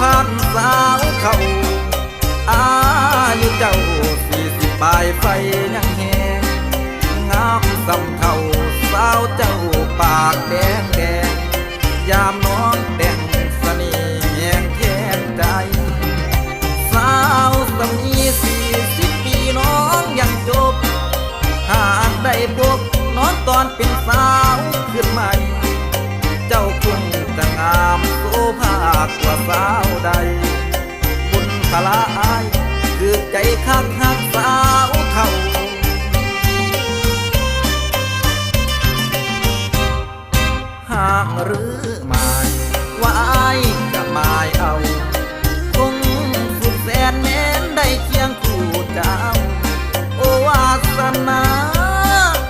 ຜ່ານສາວເຖົ້າ ອາຍຸເຈົ້າສີ່ສິບປາຍໄຟຍັງແຮງ ງາມສ່ຳເທົ່າສາວເຈົ້າປາກແດງແດງ ຍາມນ້ອງແຕ່ງສະເໜ່ແຮງແທນໃຈ ສາວສຳນີສີ່ສິບປີນ້ອງຍັງຈົບ ຫາກໄດ້ພົບນ້ອງຕອນເປັນສາວຂຶ້ນໃໝ່ ເຈົ້າຄົງຈະງາມໂສພາກວ່າສາວໃດ ບຸນພາລາອ້າຍຖືກໃຈຄັກຮັກສາ